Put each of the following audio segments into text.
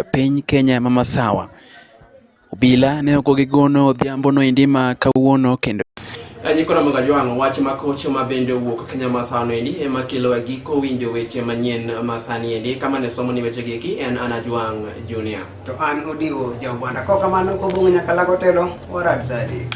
piny Kenya ma Masawa. Obila ne ogo gi gono odhiambo no endi ma kawuono kendo Nyikora mag Ajwang', wach ma kocho ma bende owuok Kenya Masawa no endi ema kelo e giko winjo weche manyien ma sani endi. Kama ne somo ni weche gi eki en an Ajwang' Junior. To an Odiwo Jaubanda. Kokamano kobong'o nyaka lago telo warad sa adek.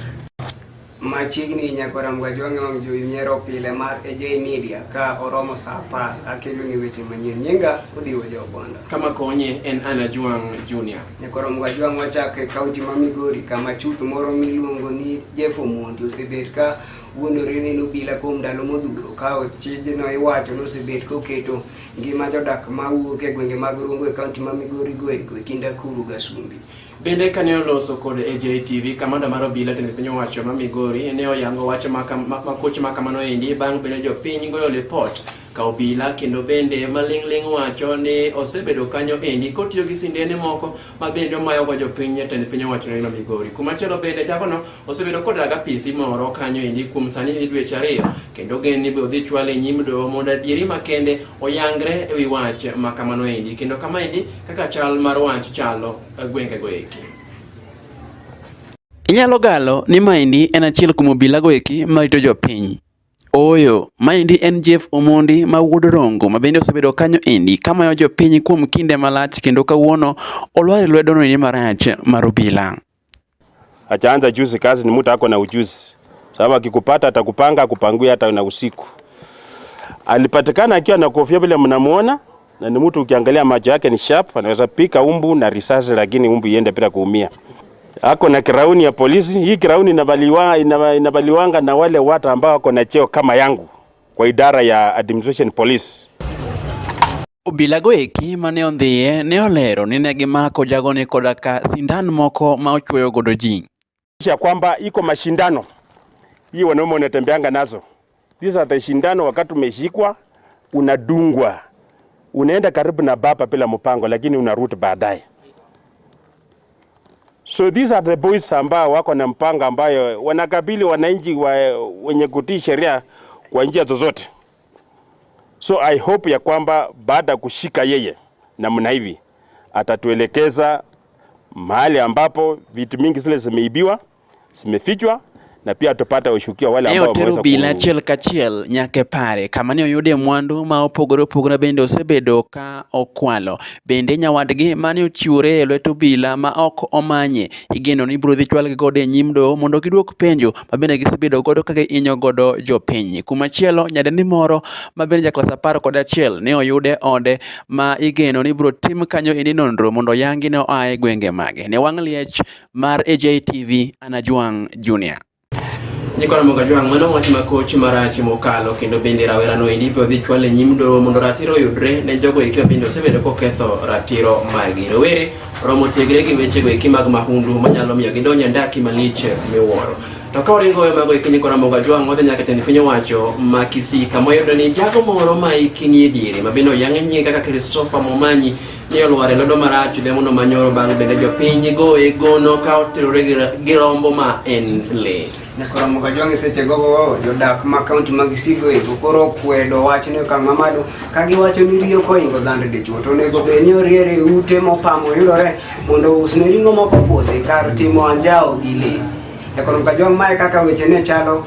Machiegni nyakwara Mgajwang' e wang' jowi nyiero pile mar AJ Media ka oromo saa apar akelo ni weche manyien. Nyinga Odiwo Jaubanda. Kama konye en an Ajwang' Junior. Nyakwara Mgajwang' wachako e kaunti ma Migori kama chuth moro miluongo ni Jeff Omondi osebet ka wuondore ni nobila kuom ndalo modhuro ka ochijno iwacho ni osebet koketo ngima jodak mawuok e gwenge mag Rongo e kaunti ma Migori go eko e kind Akuru Gasumbi. Bende kane oloso kod AJ TV, kamanda mar obila tend piny owacho ma Migori ne oyango wach ma koch ma kamano endi bang' bende jopiny goyo lipot ka obila kendo bende maling'ling' wacho ni osebedo kanyo endi kotiyo gi sindene moko ma bende omayogo jopiny e tend piny owacho ma Migori. Kumachielo bende jagono osebedo kodag apisi moro kanyo endi kuom sani ni dweche ariyo kendo gen ni be odhi chwale e nyim doho mondo adieri makende oyangre e wi wach ma kamano endi kendo kama endi kaka chal mar wach chalo e gwengego eki. Inyalo galo ni maendi en achiel kuom obilago eki marito jopiny. Ooyo, maendi en Jeff Omondi ma wuod Rongo ma bende osebedo kanyo endi kamayo jopiny kuom kinde malach kendo kawuono olwar e lwedo no marach mar obila. Achaanza juzi kazi, ni mtu ako na ujuzi, sababu akikupata atakupanga akupangue hata na usiku. Alipatikana akiwa na kofia vile mnamuona, na ni mtu ukiangalia macho yake ni sharp, anaweza pika umbu na risasi, lakini umbu iende bila kuumia. Ako na kirauni ya polisi. Hii kirauni inavaliwa inavaliwanga na wale watu ambao wako na cheo kama yangu kwa idara ya administration police. Obilago eki mane ondhiye ne olero ni ne gimako jagoni koda ka sindan moko ma ochwoyo godo ji. Ya kwamba iko mashindano hii wanaume wanatembeanga nazo. These are the shindano, wakati umeshikwa unadungwa, unaenda karibu na baba bila mpango, lakini unarudi baadaye. So these are the boys ambao wako na mpango ambayo wanakabili wananchi wa, wenye kutii sheria kwa njia zozote. So I hope ya kwamba baada ya kushika yeye namna hivi atatuelekeza mahali ambapo vitu mingi zile zimeibiwa zimefichwa na pia tupata ushukiwa wale Ne ambao otero wameweza obila achiel kachiel nyaka e pare kama ne oyude mwandu ma opogore opogore bende osebedo ka okwalo. Bende nyawadgi mane ochiwore e lwet obila ma ok omanye igeno ni ibiro dhi chwalgi godo e nyim doho mondo giduok penjo ma bende gisebedo godo ka gihinyo godo jopiny. Kumachielo nyadendi moro ma bende ja klas 11 ne oyud e ode ma igeno ni ibiro tim kanyo endi nonro mondo oyangi ni oa e gwenge mage. Ne wang' liech mar AJ TV, an Ajwang' Junior. Nyikora Moga Jwang' mano wach ma koch marach mokalo kendo bende rawerano endi be odhi chwal e nyim doho mondo ratiro oyudre ne jogo eki ma bende osebedo koketho ratiro margi. Rowere oromo thiegre gi wechego eki mag mahundu manyalo miyo gidonj e ndaki malich miwuoro. To ka waringo weyo mago eki nyikora Moga Jwang' wadhi nyaka tend piny owacho ma Kisii kama wayudo ni jago moro ma hike nie diere ma bende oyang nyinge kaka Christopher Momanyi ne olwar e lwedo marach lemono manyoro bang' bende jopiny goye gono ka oterore gi rombo ma en lee. Nyakoro Mugajwang' e seche gogo jodak ma kaunti ma Kisii eko koro okwedo wachno e okang' mamalo ka giwacho ni riyo kohingo dhand dichwo to onego bed ni oriere e ute mopamo yudore mondo ousne ring'o moko puothe kar timo anjawo gi lee. Nyakoro Mugajwang' mae kaka weche ne chalo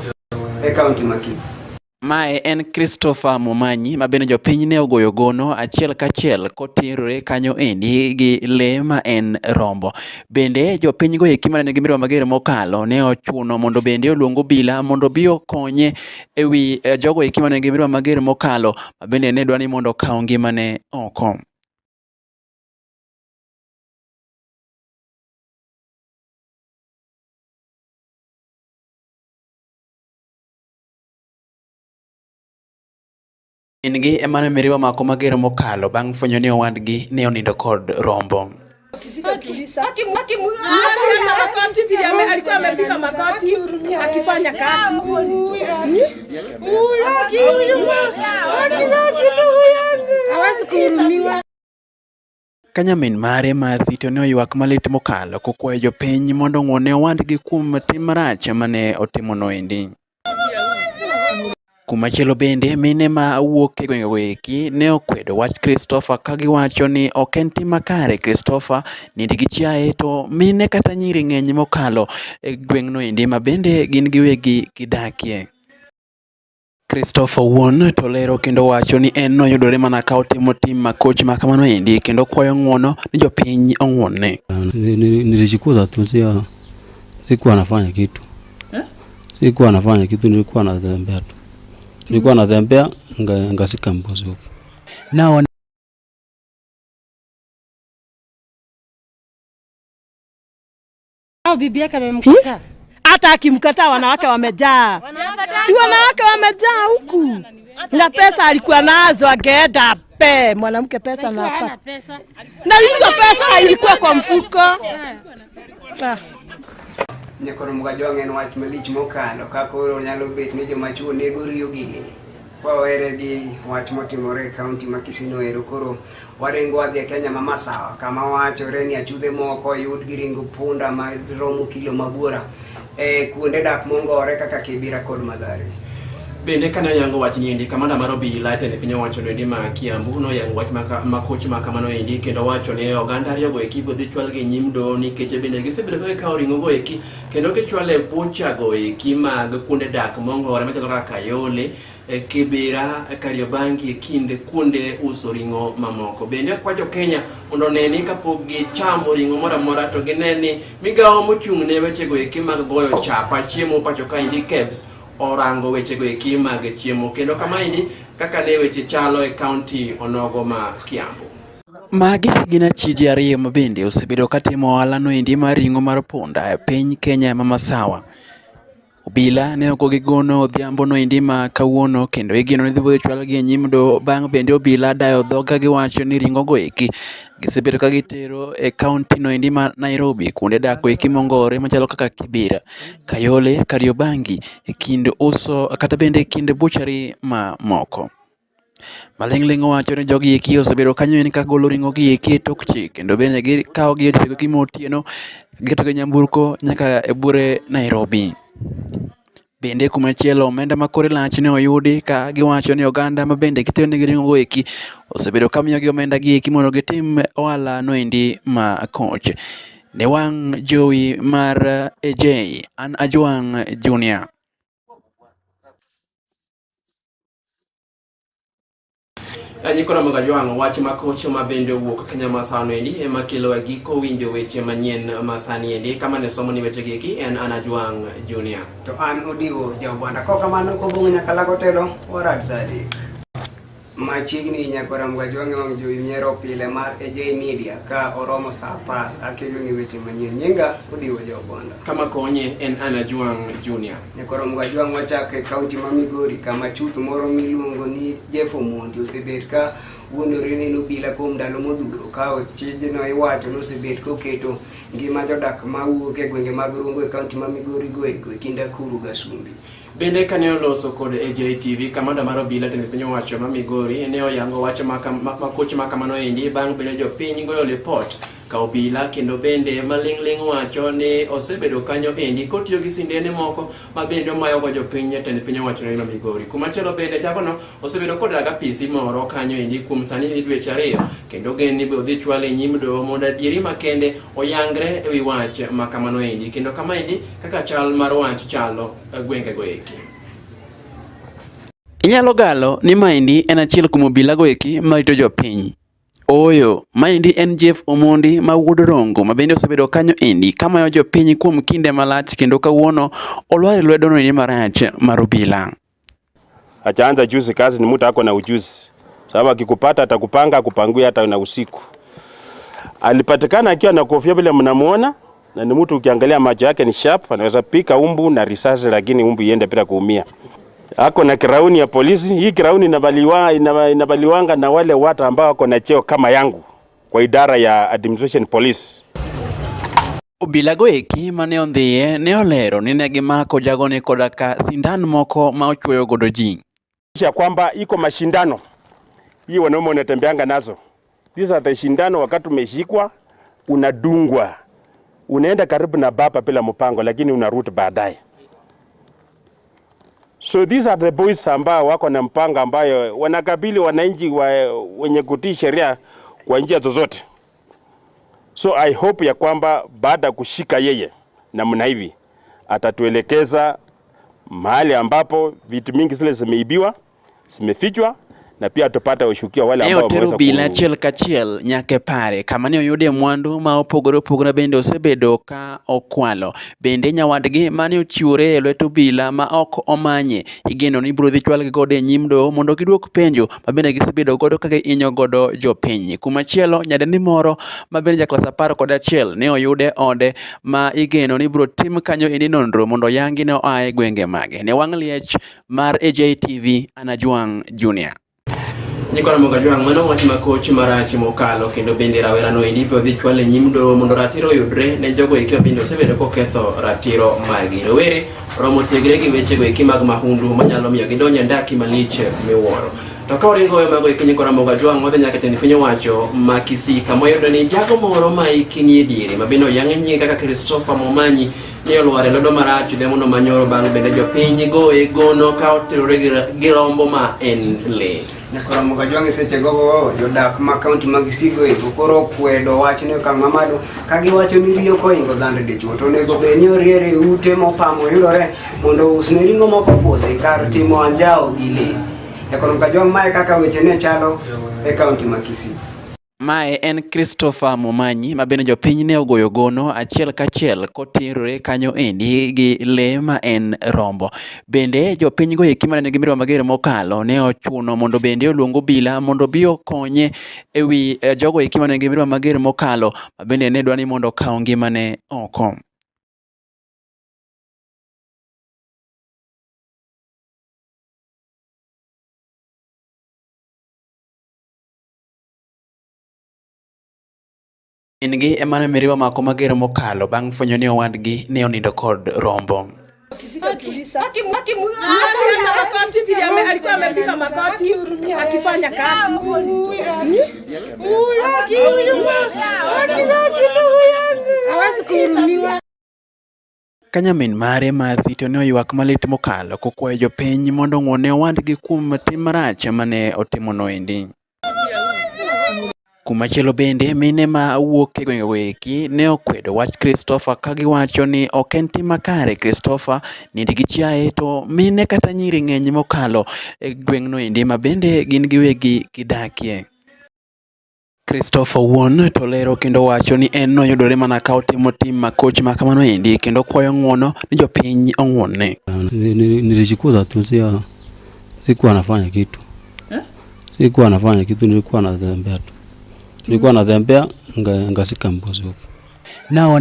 e kaunti ma Kisii. Mae en Christopher Momanyi ma bende jopiny ne ogoyo gono achiel kachiel koterore kanyo endi gi lee ma en rombo. Bende jopiny go eki mane nigi mirima mager mokalo ne ochuno mondo bende oluong obila mondo obi okonye e wi eh, jogo eki mane nigi mirima mager mokalo ma bende ne dwa ni mondo okaw ngimane oko. Min gi ema ne mirima omako mager mokalo bang' fwenyo ni owadgi ne onindo kod rombo. Ka nyamin mare Mercy to ne oywak malit mokalo kokwayo jopiny mondo ong'won ne owadgi kuom tim marach mane otimono endi. Kumachielo bende, mine ma wuok e gwengego eki ne okwedo wach Christopher ka giwacho ni ok en tim makare Christopher nindo gi chiaye to mine kata nyiri ng'eny mokalo e gweng'no endi ma bende gin giwegi gidakie. Christopher wuon to lero kendo wacho ni en noyudore mana ka otimo tim makoch ma kamano endi kendo kwayo ng'uono ni jopiny ong'uonne. Nilijikuta tu sikuwa nafanya kitu eh? Sikuwa nafanya kitu, nilikuwa natembea tu. Nilikuwa natembea ngasika mbuzi huko. Nao bibi yake amemkataa. Hata akimkataa wanawake wamejaa. Si wanawake wamejaa huku. Na pesa alikuwa nazo angeenda pe mwanamke pesa na hapa. Na hizo pesa ilikuwa kwa mfuko. Nyakono Mgajwang' en wach malich mokalo ka koro nyalo bet ni joma chuo nego riyo gi le. Kwa were gi wach motimore e kaunti ma Kisii ero, koro waringo wadhi e Kenya ma Masawa kama wachore ni achudhe moko oyud gi ringo punda ma romo kilo mabuora e kuonde dak mongore kaka Kibera kod Mathare. Bende kane oyango wach ni endi, kamanda mar obila tend piny owacho no endi ma Kiambu noyango wach makoch ma kamano endi kendo wacho ni oganda ariyogo eki ibiro dhi chwalgi e nyim doho nikech bende gisebedo ka gikawo ring'o go eki kendo gichwalo e bucha go eki mag kuonde dak mongore machalo kaka Kayole, Kibera, Kariobangi e kind kuonde uso ring'o mamoko. Bende okwa jo Kenya mondo one ni kapok gichamo ring'o moro amora to gine ni migawo mochung' ne wechego eki mag goyo chapa chiemo pacho kaendi KEBS orango wechego eki mag chiemo kendo kama endi kaka ne weche chalo e kaunti onogo ma Kiambu. Magi gin achije ariyo ma bende osebedo katimo ohala no endi mar ring'o mar punda e piny Kenya ma Masawa. Obila ne ogo gi gono odhiambo no endi ma kawuono kendo igeno ni dhi chwalgi e nyim doho bang' bende obila dayo dhog ka giwacho ni ring'o go eki gisebedo ka gitero e kaunti no endi ma Nairobi kuonde dak go eki mongore machalo kaka Kibera, Kayole, Kariobangi e kind uso kata bende e kind buchari ma moko. Maling'ling' owacho ni jogi eki osebedo kanyo en ka golo ring'o gi eki e tok chik kendo bende gikawo gi e odiechieng' ma otieno giketo gi nyamburko nyaka e buore Nairobi. Bende kumachielo omenda ma kore lach ne oyudi ka giwacho ni oganda ma bende gitero ring'o go eki osebedo ka miyogi omenda gi eki mondo gitim ohala no endi ma koch. Ne wang' jowi mar AJ, an Ajwang' Junior. Nyikora mag Ajwang' wach makocho ma bende owuok Kenya masano endi ema kelo e giko winjo weche manyien masani endi kama ne somo ni weche gi eki en an Ajwang' Junior. To an Odiwo Jaobanda. Kokamano kobong'o nyaka lago telo warad saa adek. Machiegni nyakora Mgajwang' e wang' jowi miero pile mar AJ Media ka oromo saa 10 akelo ni weche manyien. Nyinga Odiwo Jaobanda. Kama konye en an Ajwang' Junior. Nyakora Mgajwang' wachako e kaunti ma Migori kama chuth moro miluongo ni Jeff Omondi osebet ka wuondore ni obila kuom ndalo modhuro ka ochijno iwacho ni osebet koketo ngima jodak mawuok e gwenge mag Rongo e kaunti ma Migori go eko e kind Akuru Gasumbi. Bende kane oloso kod AJ TV, kamanda mar obila tend piny owacho ma Migori ne oyango wach makoch ma kamano endi bang' bende jopiny goyo lipot ka obila kendo bende maling'ling' wacho ni osebedo kanyo endi kotiyo gi sindene moko ma bende omayogo jopiny e tend piny owacho ma Migori. Kumachielo bende jagono osebedo kodak apisi moro kanyo endi kuom sani ni dweche ariyo kendo gen ni be odhi chwale e nyim doho mondo adieri makende oyangre ewi wach ma kamano endi kendo kama endi kaka chal mar wach chalo gwengego eki. Inyalo galo ni maendi en achiel kuom obilago eki marito jopiny. Ooyo, maendi en Jeff Omondi ma wuod Rongo ma bende osebedo kanyo endi kamayo jopiny kuom kinde malach kendo kawuono olwar e lwedo no endi marach mar obila. Achaanza juzi kazi ni mtu ako na ujuzi. Sababu akikupata atakupanga akupangue hata na usiku. Alipatikana akiwa na kofia vile mnamuona na ni mtu ukiangalia macho yake ni sharp, anaweza pika umbu na risasi lakini umbu iende bila kuumia. Ako na kirauni ya polisi. Hii kirauni inavaliwanga na wale watu ambao wako na cheo kama yangu kwa idara ya administration police. Obilago eki mane ondhiye ne olero ni ne gimako jagoni koda ka sindan moko ma ochwoyo godo ji. Ya kwamba iko mashindano hii wanaume wanatembeanga nazo. These are the shindano, wakati umeshikwa unadungwa, unaenda karibu na baba bila mpango, lakini unarudi baadaye. So these are the boys ambao wako na mpanga ambayo wanakabili wananchi wenye kutii sheria kwa njia zozote. So I hope ya kwamba baada ya kushika yeye namna hivi atatuelekeza mahali ambapo vitu mingi zile zimeibiwa, zimefichwa na pia tupate washukiwa wale Ne ambao otero wameweza obila achiel kachiel nyaka e pare kama ne oyude mwandu ma opogore opogore bende osebedo ka okwalo. Bende nyawadgi mane ochiwore e lwet obila ma ok omanye igeno ni ibiro dhi chwalgi godo e nyim doho mondo giduok penjo ma bende gisebedo godo ka gihinyo godo jopiny. Kumachielo nyadendi moro ma bende ja klas 11 ne oyud e ode ma igeno ni ibiro tim kanyo endi nonro mondo oyangi ni oa e gwenge mage. Ne wang' liech mar AJ TV, an Ajwang' Junior. Nyikwa Ramogi Ajwang', mano wach makoch marach mokalo kendo bende rawerano endi be odhi chwal e nyim doho mondo ratiro oyudre ne jogo eki ma bende osebedo koketho ratiro margi. Rowere oromo thegre gi wechego eki mag mahundu manyalo miyo gidonj e ndaki malich miwuoro. To ka waringo weyo mago eki nyikwa Ramogi Ajwang' wadhi nyaka tend piny owacho ma Kisii kama wayudo ni jago moro ma hike nie diere ma bende oyang nyinge kaka Christopher Momanyi ne olwar e lwedo marach odhiambono manyoro bang' bende jopiny goye gono ka oterore gi rombo ma en lee. Nyakora Kajwang' e seche gogo jodak ma kaunti mag Sigo eko koro okwedo wachno e okang' mamalo ka giwacho ni riyo kohingo dhand dichwo to onego bed ni oriere e ute mopamo yudore mondo ousne ring'o moko puodhi kar timo anjawo gi lee. Nyakora Kajwang' mae kaka weche ne chalo e kaunti ma Kisii. Mae en Christopher Momanyi ma bende jopiny ne ogoyo gono achiel kachiel koterore kanyo endi gi lee ma en rombo. Bende jopiny go eki mane nigi mirima mager mokalo ne ochuno mondo bende oluong obila mondo obi okonye e wi jogo eki mane nigi mirima mager mokalo ma bende ne dwa ni mondo okaw ngimane oko. Min gi ema ne mirima omako mager mokalo bang' fwenyo ni owadgi ne onindo kod rombo. Ka nyamin mare Mercy to ne oywak malit mokalo kokwayo jopiny mondo ong'won ne owadgi kuom tim marach mane otimono endi. Kumachielo bende, mine ma wuok e gwengego eki ne okwedo wach Christopher ka giwacho ni ok en tim makare Christopher nind gi chiaye to mine kata nyiri ng'eny mokalo e gweng'no endi ma bende gin giwegi gidakie. Christopher wuon to lero kendo wacho ni en noyudore mana ka otimo tim makoch ma kamano endi kendo kwayo ng'uono ni jopiny ong'uonne. Nilijikuta tu sikuwa nafanya kitu. Sikuwa nafanya kitu, nilikuwa natembea tu. Nilikuwa natembea nikashika mbuzi huko. Nao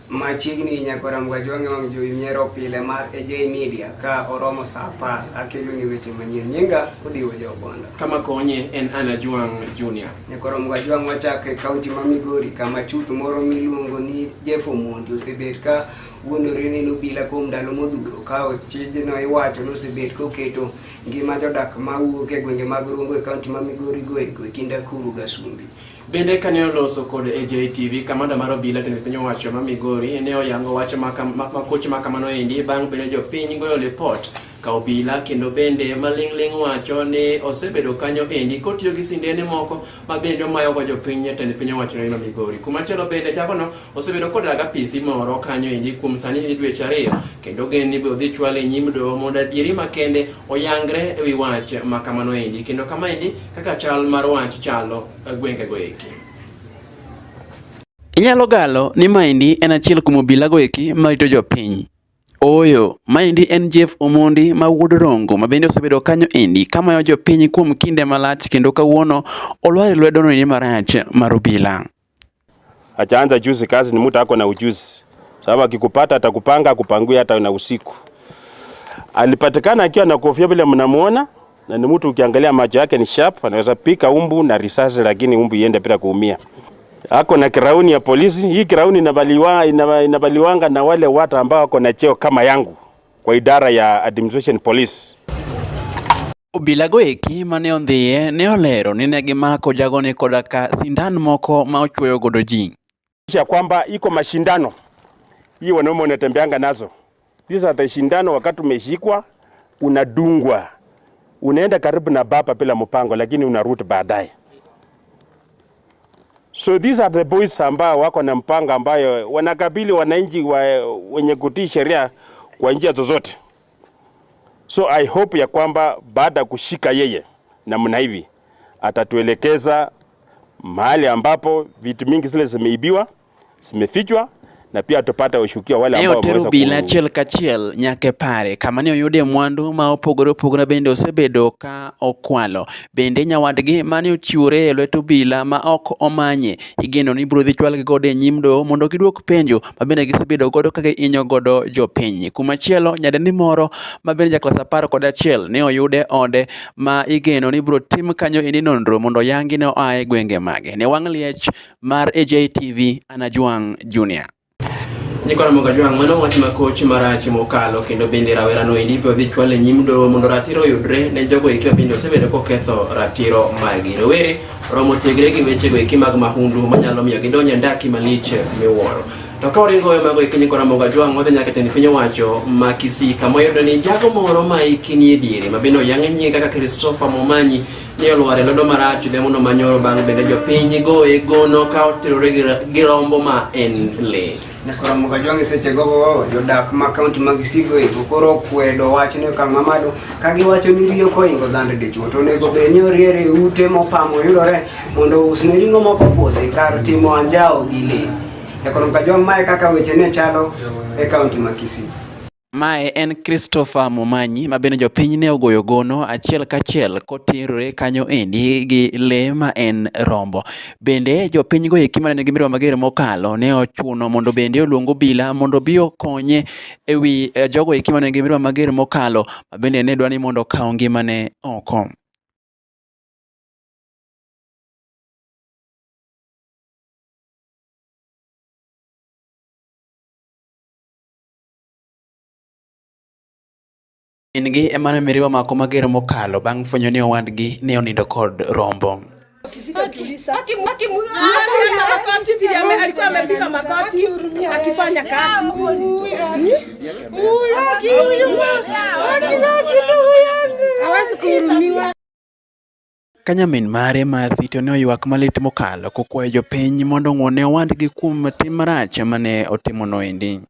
Machiegni nyakwara Mgajwang' e wang' jowi miero pile mar AJ Media ka oromo saa 10 akeloni weche manyien. Nyinga Odiwo Jobondo. Kama konye en Anna Juang Junior. Nyakwara Mgajwang' wachako e kaunti ma Migori kama chuth moro miluongo ni Jeff Omondi osebet ka wuondore ni obila kuom ndalo modhuro ka ochijno iwacho ni osebet koketo ngima jodak mawuok e gwenge mag Rongo e kaunti ma Migori go eko e kind Akuru gi Asumbi. Bende kane oloso kod AJ TV, kamanda mar obila tend piny owacho ma Migori ne oyango wach makoch ma kamano endi bang' bende jopiny goyo lipot ka obila kendo bende maling'ling' wacho ni osebedo kanyo endi kotiyo gi sindene moko ma bende omayogo jopiny e tend piny owacho ma Migori. Kumachielo bende jagono osebedo kodag apisi moro kanyo endi kuom sani ni dweche 2 kendo gen ni be odhi chwale e nyim doho mondo adieri makende oyangre e wi wach ma kamano endi kendo kama endi kaka chal mar wach chalo e gwengego eki. Inyalo galo ni maendi en achiel kuom obilago eki marito jopiny. Ooyo, maendi en Jeff Omondi ma wuod Rongo ma bende osebedo kanyo endi kamayo jopiny kuom kinde malach kendo kawuono olwar e lwedono endi marach mar obila. Achaanza juzi kazi ni mtu ako na ujuzi. Sababu akikupata atakupanga akupangue hata na usiku. Alipatikana akiwa na kofia vile mnamuona na ni mtu ukiangalia macho yake ni sharp, anaweza pika umbu na risasi lakini umbu iende bila kuumia. Ako na kirauni ya polisi. Hii kirauni inavaliwanga na wale watu ambao wako na cheo kama yangu kwa idara ya administration police. Obilago eki mane odhiye ne olero ni ne gimako jagoni koda ka sindan moko ma ochwoyo godo ji. Ya kwamba iko mashindano Hii wanaume wanatembeanga nazo. These are the shindano, wakati umeshikwa unadungwa, unaenda karibu na baba bila mpango, lakini unarudi baadaye. So these are the boys ambao wako na mpango ambayo wanakabili wananchi wenye kutii sheria kwa njia zozote. So I hope ya kwamba baada ya kushika yeye namna hivi atatuelekeza mahali ambapo vitu mingi zile zimeibiwa, zimefichwa na pia tupate washukiwa wale Ne ambao oter wameweza obila achiel kachiel nyaka e pare kama ne oyude mwandu ma opogore opogore bende osebedo ka okwalo. Bende nyawadgi mane ochiwore e lwet obila ma ok omanye igeno ni ibiro dhi chwalgi godo e nyim doho mondo giduok penjo ma bende gisebedo godo ka gihinyo godo jopiny. Kumachielo nyadendi moro ma bende ja klas 11 ne oyud e ode ma igeno ni ibiro tim kanyo endi nonro mondo oyangi ni oa e gwenge mage. Ne wang' liech mar AJTV an Ajwang' Junior. Nyikwa Ramogi Ajwang', mano wach makoch marach mokalo kendo bende rawerano endi be odhi chwal e nyim doho mondo ratiro oyudre ne jogo eki ma bende osebedo koketho ratiro maggi. Rowere romo thegre gi wechego eki mag mahundu manyalo miyo gidonj e ndaki malich miwuoro. To ka waringo weyo mago eki nyikwa Ramogi Ajwang' wadhi nyaka e tend piny owacho ma Kisii kama wayudo ni jago moro ma hike nie diere ma bende oyang nyinge kaka Christopher Momanyi ne olwar e lwedo marach odhiambono manyoro bang' bende jopiny goye gono ka oterore gi rombo ma en lee. Nyakora Mugajwang' e seche gogo jodak ma kaunti mag Sigo eko koro okwedo wachno e okang' mamalo ka giwacho ni riyo kohingo dhand dichwo to onego bed ni oriere e ute mopamo yudore mondo ousne ring'o moko puodhi kar timo anjawo gi lee. Nyakora Mugajwang' mae kaka weche ne chalo e kaunti ma Kisii. Mae en Christopher Momanyi ma bende jopiny ne ogoyo gono achiel kachiel koterore kanyo endi gi lee ma en rombo. Bende jopiny go eki mane nigi mirima mager mokalo ne ochuno mondo bende oluong obila mondo obi okonye e wi jogo eki mane nigi mirima mager mokalo ma bende ne dwa ni mondo okaw ngimane oko. Min gi ema ne mirima omako mager mokalo bang' fwenyo ni owadgi ne onindo kod rombo. Alikuwa amepiga makoti akifanya kazi. Hawezi kuhurumiwa. Ka nyamin mare Mercy to ne oywak malit mokalo kokwayo jopiny mondo ong'won ne owadgi kuom tim marach mane otimono endi.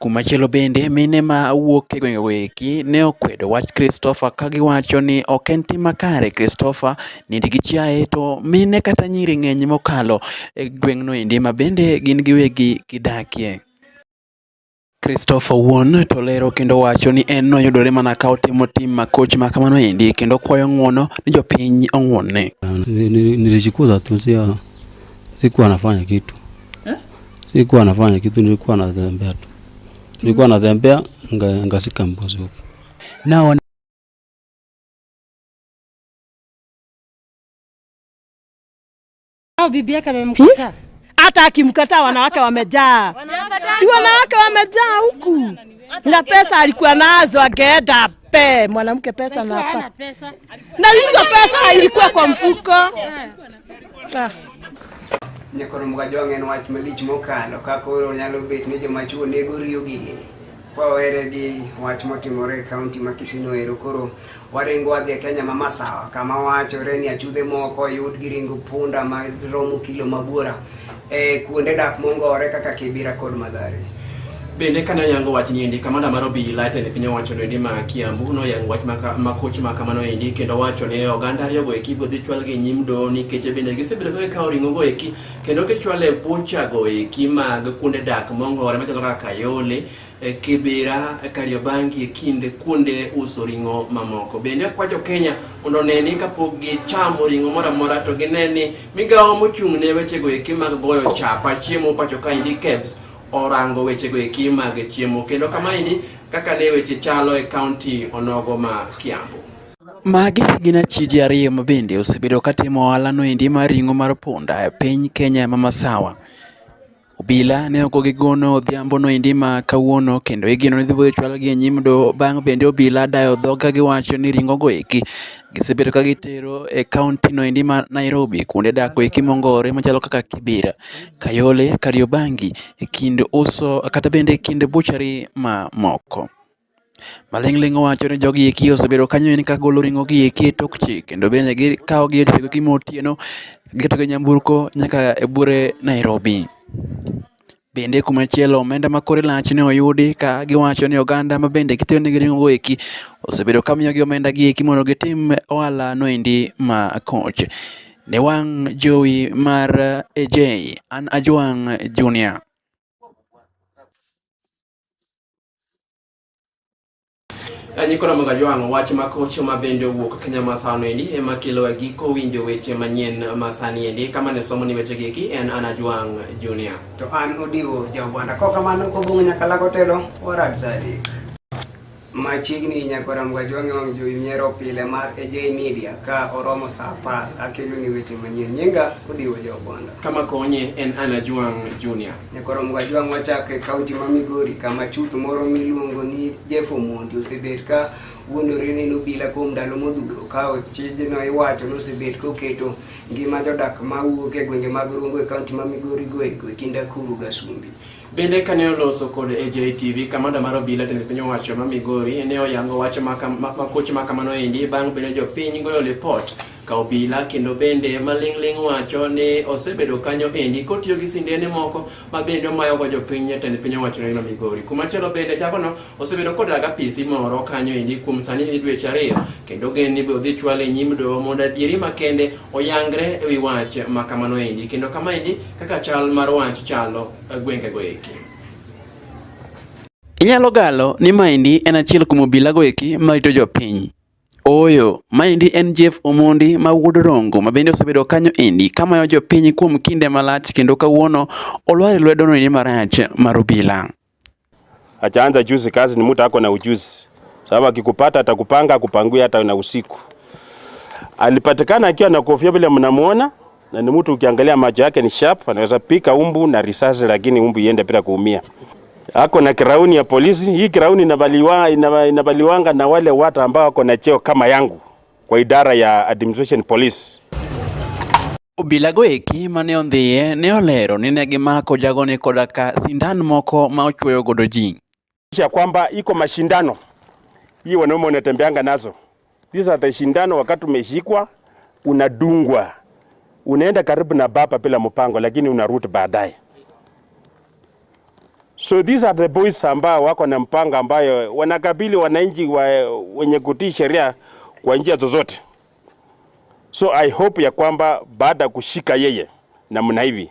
Kumachielo bende, mine ma wuok e gwengego eki ne okwedo wach Christopher ka giwacho ni ok en tim makare Christopher nind gi chiaye to mine kata nyiri ng'eny mokalo e gweng'no endi ma bende gin giwegi gidakie. Christopher wuon to lero kendo wacho ni en noyudore mana ka otimo tim makoch ma kamano endi kendo kwayo ng'uono ni jopiny ong'uonne. Nilijikuta tu sikuwa nafanya kitu. Sikuwa nafanya kitu, nilikuwa natembea tu. Nilikuwa natembea nikashika mbuzi huko. Nao Au bibi yake amemkataa. Hata akimkataa wanawake wamejaa. Si wanawake wamejaa huku. Na pesa alikuwa nazo angeenda pe mwanamke pesa na Hana hapa. pesa. Na hizo pesa ilikuwa kwa mfuko. Ah. Nyakoro Mugajwang' en wach malich mokalo ka koro nyalo bet ni joma chuo nego riyo gi lee. Kwawere gi wach motimore e kaunti ma Kisii ero koro waringo wadhi e Kenya ma Masawa kama wachore ni achudhe moko oyud gi ringo punda ma romo kilo mabuora e kuonde dak mongore kaka Kibera kod Mathare. Bende kane oyango wach ni endi, kamanda mar obila e tend piny owacho no endi ma Kiambu noyango wach makoch ma kamano endi kendo wacho ni oganda ariyogo eki ibiro dhi chwalgi e nyim doho nikech bende gisebedo ka gikawo ring'o go eki kendo gichwalo e bucha go eki mag kuonde dak mongore machalo kaka Kayole, Kibera, Kariobangi e kind kuonde uso ring'o mamoko. Bende okwa jo Kenya mondo one ni kapok gichamo ring'o moro amora to gine ni migawo mochung' ne wechego eki mag goyo chapa chiemo pacho kaendi KEBS orango wechego eki mag chiemo kendo kamaendi kaka ne weche chalo e kaunti onogo ma Kiambu. Magi gin achije ariyo ma bende osebedo katimo ohala no endi mar ring'o mar punda e piny Kenya ma Masawa. Obila ne ogo gi gono odhiambo no endi ma kawuono kendo igeno ni idhi chwalgi e nyim doho bang' bende obila dayo dhog ka giwacho ni ring'o go eki Gisebedo ka gitero e kaunti no endi ma Nairobi kuonde dak eki mongore machalo kaka Kibera, Kayole, Kariobangi e kind uso kata bende e kind buchari mamoko. Maling'ling' owacho ni jogi eki osebedo kanyo en ka golo ring'o gi eki e tok chik kendo bende gikawo gi e seche motieno giketogi e nyamburko nyaka e buore Nairobi. Bende kumachielo omenda ma kore lach ne oyudi ka giwacho ni oganda ma bende gitero negi ring'o go eki osebedo ka miyogi omenda gi eki mondo gitim ohala no endi ma koch. Ne wang' jowi mar AJ, an Ajwang' Junior. Nyikora mag Ajwang', wach ma kocho ma bende owuok Kenya masano endi ema kelo e giko winjo weche manyien ma sani endi. Kama ne somo ni weche gi eki en an Ajwang' Junior. To an Odiwo Jaubanda. Kokamano kobong' nyaka lago telo warad saa adek. Machiegni nyakora Mgajwang' e wang' jowi miero pile mar AJ Media ka oromo saa 10 akelo ni weche manyien. Nyinga Odiwo Jaubanda. Kama konye en an Ajwang' Junior. Nyakora Mgajwang' wachako e kaunti ma Migori kama chuth moro miluongo ni Jeff Omondi osebet ka wuondore ni obila kuom ndalo modhuro ka ochijno iwacho ni osebet koketo ngima jodak mawuok e gwenge mag Rongo e kaunti ma Migori go eko e kind Akuru gi Asumbi. Bende kane oloso kod AJ TV, kamanda mar obila tend piny owacho ma Migori ne oyango wach makoch ma kamano endi bang' bende jopiny goyo lipot ka obila kendo bende maling'ling' wacho ni osebedo kanyo endi kotiyo gi sindene moko ma bende omayogo jopiny e tend piny owacho ma Migori. Kumachielo bende jagono osebedo kodak apisi moro kanyo endi kuom sani ni dweche 2 kendo gen ni be odhi chwale e nyim doho mondo adieri makende oyangre e wi wach ma kamano endi kendo kama endi kaka chal mar wach chalo e gwengego eki. Inyalo galo ni maendi en achiel kuom obilago eki marito jopiny. Ooyo, maendi en Jeff Omondi ma wuod Rongo ma bende osebedo kanyo endi kamayo jopiny kuom kinde malach kendo kawuono olwar e lwedo no endi marach mar obila. Achaanza juzi kazi ni mtu ako na ujuzi. Sababu akikupata atakupanga akupangue hata na usiku. Alipatikana akiwa na kofia vile mnamuona na ni mtu ukiangalia macho yake ni sharp, anaweza pika umbu na risasi lakini umbu iende bila kuumia. Ako na kirauni ya polisi. Hii kirauni inavaliwanga na wale watu ambao wako na cheo kama yangu kwa idara ya administration police. Obilago eki mane ondhiye ne olero ni ne gimako jagoni koda ka sindan moko ma ochwoyo godo ji. Ya kwamba iko mashindano hii wanaume wanatembeanga nazo. These are the shindano, wakati umeshikwa unadungwa, unaenda karibu na baba bila mpango, lakini unarudi baadaye. So these are the boys ambao wako na mpango ambayo wanakabili wananchi wenye kutii sheria kwa njia zozote. So I hope ya kwamba baada kushika yeye namna hivi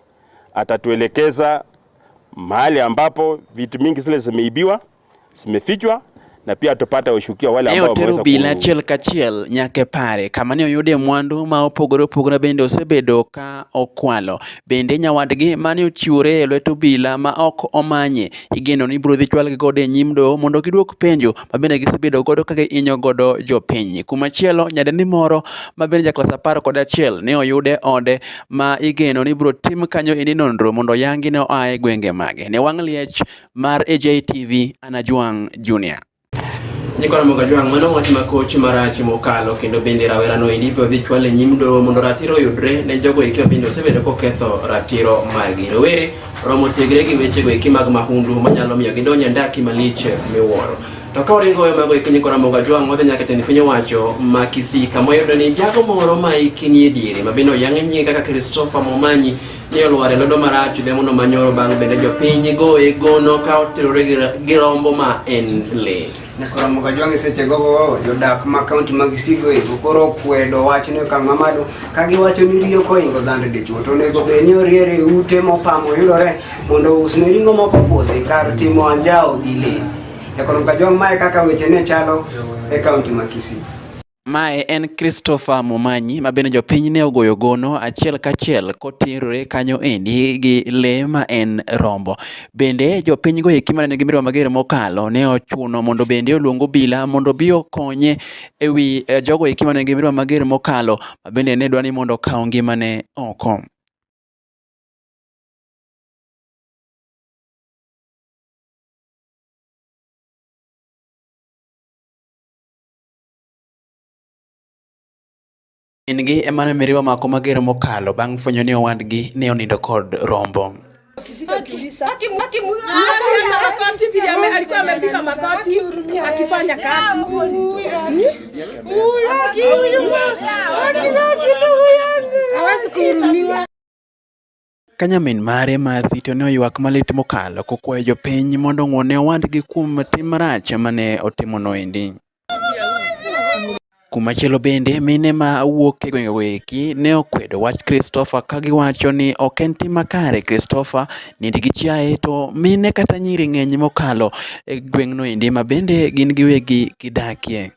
atatuelekeza mahali ambapo vitu mingi zile zimeibiwa, zimefichwa na pia tupate ushukia wale Ne ambao otero wameweza obila achiel kachiel nyaka e pare kama ne oyude mwandu ma opogore opogore bende osebedo ka okwalo. Bende nyawadgi mane ochiwore e lwet obila ma ok omanye igeno ni ibiro dhi chwalgi godo e nyim doho mondo giduok penjo ma bende gisebedo godo ka gihinyo godo jopiny. Kumachielo nyadendi moro ma bende ja klas 11 ne oyude ode ma igeno ni ibiro tim kanyo endi nonro mondo oyangi ne oa e gwenge mage. Ne wang' liech mar AJ TV, an Ajwang' Junior. Nyikora mag Ajwang', mano wach ma koch marach mokalo kendo bende rawerano endi be odhi chwale e nyim doho mondo ratiro oyudre ne jogo eki ma bende osebedo koketho ratiro margi. Rowere romo thegre gi wechego eki mag mahundu manyalo miyo gidonj e ndaki malich miwuoro. To ka waringo weyo mago eki nyikora mag Ajwang', wadhi nyaka tend piny owacho ma Kisii kama wayudo ni jago moro ma hike nie diere ma bende oyang nyinge kaka Christopher Momanyi ne olwar e lwedo marach odhiambono manyoro bang' bende jopiny goye gono ka oterore gi rombo ma en lee. Nyakora Mugajwang' e seche gogo jodak ma kaunti mag Sigo eko koro okwedo wachno e okang' mamalo ka giwacho ni riyo kohingo dhand dichwo to onego bed ni oriere e ute mopamo yudore mondo ousne ring'o moko puodhi kar timo anjawo gi lee. Nyakora Mugajwang' mae kaka weche ne chalo e kaunti ma Kisii. Mae en Christopher Momanyi ma bende jopiny ne ogoyo gono achiel kachiel koterore kanyo endi gi lee ma en rombo. Bende jopiny go eki mane nigi mirima mager mokalo ne ochuno mondo bende oluong obila mondo obi okonye ewi jogo eki mane nigi mirima mager mokalo ma bende ne dwa ni mondo okaw ngimane oko. Min-gi ema ne mirima omako mager mokalo bang' fwenyo ni owadgi ne onindo kod rombo. Ka nyamin mare Mercy to ne oywak malit mokalo kokwayo jopiny mondo ong'won ne owadgi kuom tim marach mane otimono endi. Kumachielo bende, mine ma wuok e gwengego eki ne okwedo wach Christopher ka giwacho ni ok en tim makare Christopher nind gi chiaye to mine kata nyiri ng'eny mokalo e gweng'no endi ma bende gin giwegi gidakie.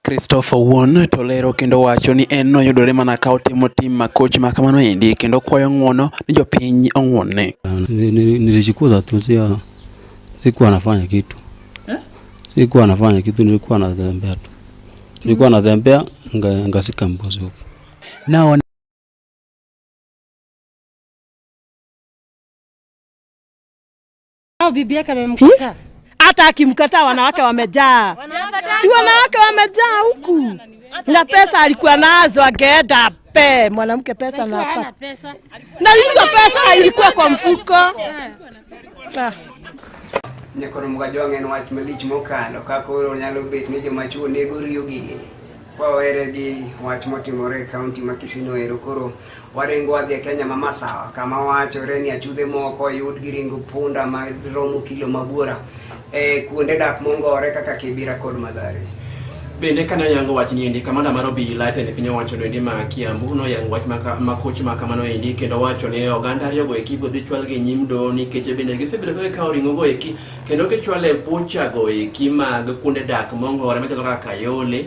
Christopher wuon to lero kendo wacho ni en noyudore mana ka otimo tim makoch ma kamano endi kendo kwayo ng'uono ni jopiny ong'uonne. Nilijikuta tu sikuwa nafanya kitu. Sikuwa nafanya kitu, nilikuwa natembea tu. Nilikuwa natembea ngasika mbuzi huko. Nao Bibi yake amemkataa. Hata akimkataa wanawake wamejaa. Si wanawake wamejaa huku. Na pesa alikuwa nazo angeenda pe mwanamke pesa na hapa. Na hizo pesa ilikuwa kwa mfuko. Nyakoro Mgajwang' en wach malich mokalo ka koro nyalo bet ni joma chuo nego riyo gi le. Kwa were gi wach motimore e kaunti ma Kisii ero koro waringo wadhi e Kenya ma Masawa kama wachore ni achudhe moko oyud gi ringo punda ma romo kilo mabuora e kuonde dak mongore kaka Kibera kod Mathare. Bende kane oyango wach ni endi, kamanda mar obila tend piny owacho no endi ma Kiambu noyango wach makoch ma kamano endi kendo wacho ni oganda ariyogo eki ibiro dhi chwalgi e nyim doho nikech bende gisebedo ka gikawo ring'o go eki kendo gichwalo e bucha go eki mag kuonde dak mongore machalo kaka Kayole,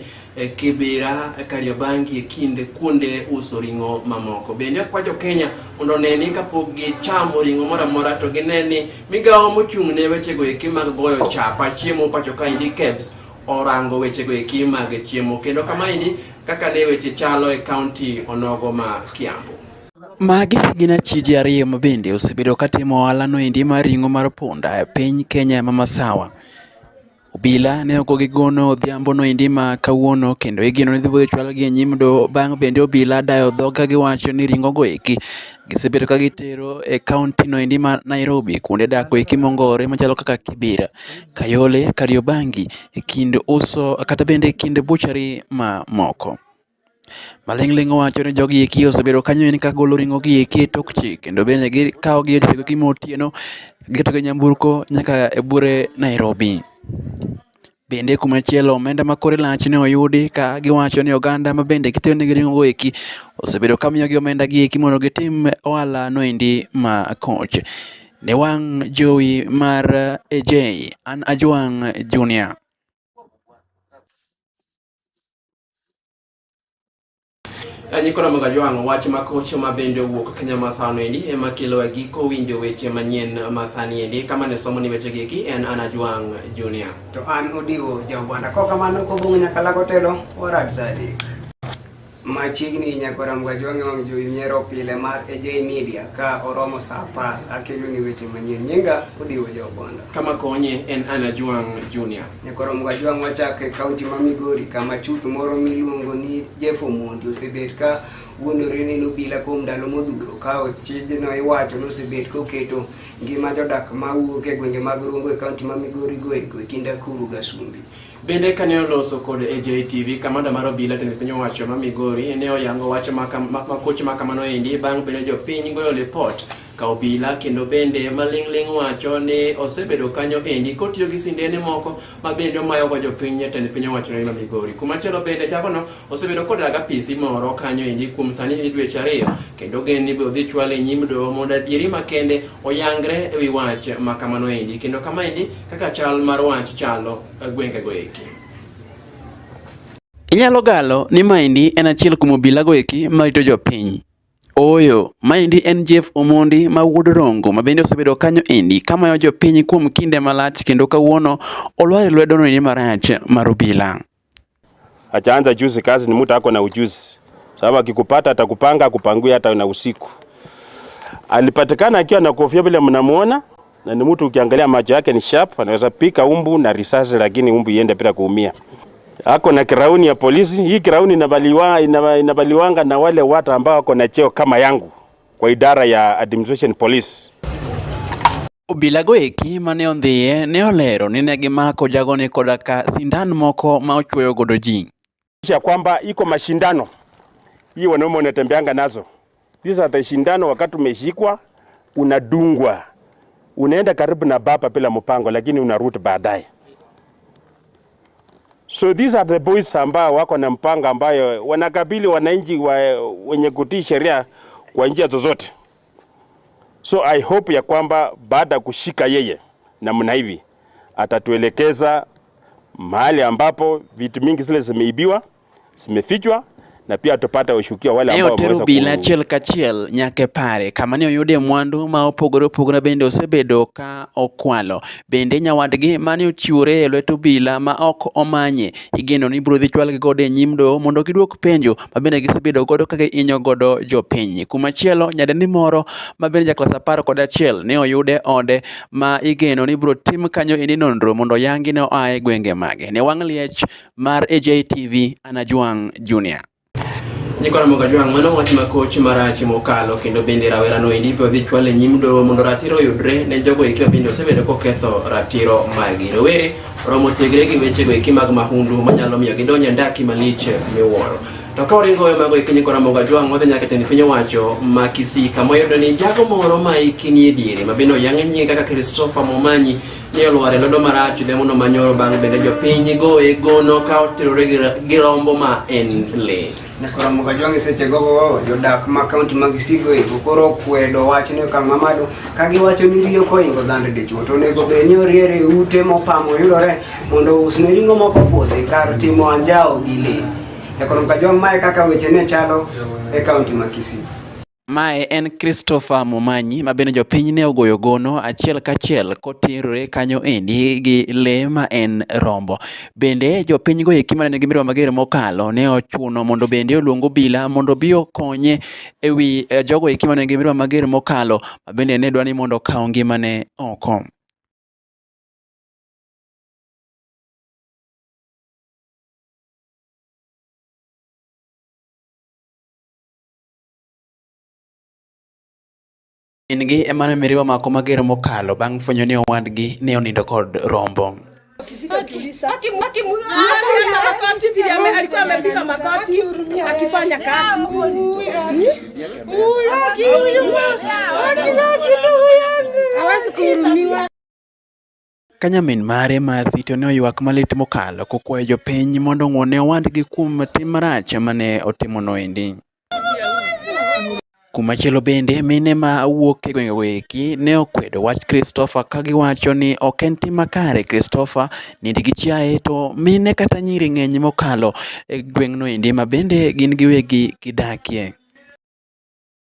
Kibera, Kariobangi e kind kuonde uso ring'o mamoko. Bende okwa jo Kenya mondo one ni kapok gichamo ring'o moro amora to gine ni migawo mochung' ne wechego eki mag goyo chapa chiemo pacho kaendi KEBS orango wechego eki mag chiemo kendo kama endi kaka ne weche chalo e kaunti onogo ma Kiambu. Magi gin achije ariyo ma bende osebedo katimo ohala no endi mar ring'o mar punda e piny Kenya ma Masawa. Obila ne ogo gi gono odhiambo no endi ma kawuono kendo igeno ni dhi chwalgi e nyim doho bang' bende obila dayo dhog ka giwacho ni ring'o go eki gisebedo ka gitero e kaunti no endi ma Nairobi kuonde dak go eki mongore machalo kaka Kibera, Kayole, Kariobangi e kind uso kata bende e kind buchari mamoko. Maling'ling' owacho ni jogi eki osebedo kanyo en ka golo ring'o gi eki e tok chik kendo bende gikawo gi e odiechieng' ma otieno giketo gi nyamburko nyaka e buore Nairobi. Bende kumachielo omenda ma kore lach ne oyudi ka giwacho ni oganda ma bende gitero negi ring'o go eki osebedo ka miyogi omenda gi eki mondo gitim ohala no endi ma koch. Ne wang' jowi mar AJ, an Ajwang' Junior. Nyikoro Mgajwang' wach makocho ma bende owuok Kenya masano endi ema kelo e giko winjo weche manyien masani endi kama ne somo ni weche gi eki en an Ajwang' Junior. To an Odiwo Jaubanda. Kokamano kobong' nyaka lago telo warad saa adek. Machiegni Nyakoro Mgajwang' e wang' jowi nyiero pile mar AJ Media ka oromo saa 10 akelo ni weche manyien. Nyinga Odiwo Jaubanda. Kama konye en an Ajwang' Junior. Nyakoro Mgajwang' wachako e kaunti ma Migori kama chuth moro miluongo ni Jeff Omondi osebet ka wuondore ni obila kuom ndalo modhuro ka ochijno iwacho ni osebet koketo ngima jodak mawuok e gwenge mag Rongo e kaunti ma Migori go eko e kind Akuru gi Asumbi. Bende kane oloso kod AJ TV, kamanda mar obila tend piny owacho ma Migori ne oyango wach makoch ma kamano endi bang' bende jopiny goyo lipot ka obila kendo bende maling'ling' wacho ni osebedo kanyo endi kotiyo gi sindene moko ma bende omayogo jopiny e tend piny owacho ma Migori. Kumachielo bende jagono osebedo kodaga apisi moro kanyo endi kuom sani ni dweche ariyo kendo gen ni biro dhi chwale e nyim doho mondo adieri makende oyangre e wi wach ma kamano endi kendo kama endi kaka chal mar wach chalo e gwengego eki. Inyalo galo ni maendi en achiel kuom obila go eki marito jopiny. Ooyo, maendi en Jeff Omondi ma wuod Rongo ma bende osebedo kanyo endi kamayo jopiny kuom kinde malach kendo kawuono olwar e lwedo no endi marach mar obila. Achaanza juzi kazi ni mtu ako na ujuzi. Sababu akikupata atakupanga akupangue hata na usiku. Alipatikana akiwa na kofia vile mnamuona na ni mtu ukiangalia macho yake ni sharp, anaweza pika umbu na risasi lakini umbu iende bila kuumia. Ako na kirauni ya polisi. Hii kirauni inavaliwanga na wale watu ambao wako na cheo kama yangu kwa idara ya administration police. Obila go eki mane odhiye ne olero ni ne gimako jagoni koda ka sindan moko ma ochwoyo godo ji. Ya kwamba iko mashindano hii wanaume wanatembeanga nazo. These are the shindano, wakati umeshikwa unadungwa, unaenda karibu na baba bila mpango, lakini unarudi baadaye. So these are the boys ambao wako na mpango ambayo wanakabili wananchi wenye kutii sheria kwa njia zozote. So I hope ya kwamba baada ya kushika yeye namna hivi atatuelekeza mahali ambapo vitu mingi zile zimeibiwa, zimefichwa na pia tupate washukiwa wale Ne ambao oter wameweza obila achiel kachiel nyaka e pare kama ne oyude mwandu ma opogore opogore bende osebedo ka okwalo. Bende nyawadgi mane ochiwore e lwet obila ma ok omanye igeno ni ibiro dhi chwalgi godo e nyim doho mondo giduok penjo ma bende gisebedo godo ka gihinyo godo jopiny. Kumachielo nyadendi moro ma bende ja klas 11 ne oyude ode ma igeno ni ibiro tim kanyo endi nonro mondo oyangi ni oa e gwenge mage. Ne wang' liech mar AJTV an Ajwang' Junior. Nyikwa Ramogi Ajwang', mano wach makoch marach mokalo kendo bende rawerano endi ibiro dhi chwal e nyim doho mondo ratiro oyudre ne jogo eki ma bende osebedo koketho ratiro margi. Rowere oromo thegre gi wechego eki mag mahundu manyalo miyo gidonj e ndaki malich miwuoro. To ka waringo weyo mago eki nyikwa Ramogi Ajwang' wadhi nyaka e tend piny owacho ma Kisii kama wayudo ni jago moro ma hike nie diere ma bende oyang nyinge kaka Christopher Momanyi ne olwar e lwedo marach odhiambono manyoro bang' bende jopiny goye gono ka oterore gi rombo ma en lee. Nyakora Mugajwang' e seche gogo jodak ma kaunti mag Sigo eko koro okwedo wachno e okang' mamalo ka giwacho ni riyo kohingo dhand dichwo to onego bed ni oriere e ute mopamo yudore mondo ousne ring'o moko puodhi kar timo anjawo gi lee. Nyakora Mugajwang' mae kaka weche ne chalo e kaunti ma Kisii. Mae en Christopher Momanyi ma bende jopiny ne ogoyo gono achiel kachiel koterore kanyo endi gi lee ma en rombo. Bende jopiny go eki mane nigi mirima mager mokalo ne ochuno mondo bende oluong obila mondo obi okonye e wi jogo eki mane nigi mirima mager mokalo ma bende ne dwa ni mondo okaw ngimane oko. Min gi ema ne mirima omako mager mokalo bang' fwenyo ni owadgi ne onindo kod rombo. Ka nyamin mare Mercy to ne oywak malit mokalo kokwayo jopiny mondo ong'won ne owadgi kuom tim marach mane otimono endi. Kumachielo bende, mine ma wuok e gwengego eki ne okwedo wach Christopher ka giwacho ni ok en tim makare Christopher nind gi chiaye to mine kata nyiri ng'eny mokalo e gweng'no endi ma bende gin giwegi gidakie.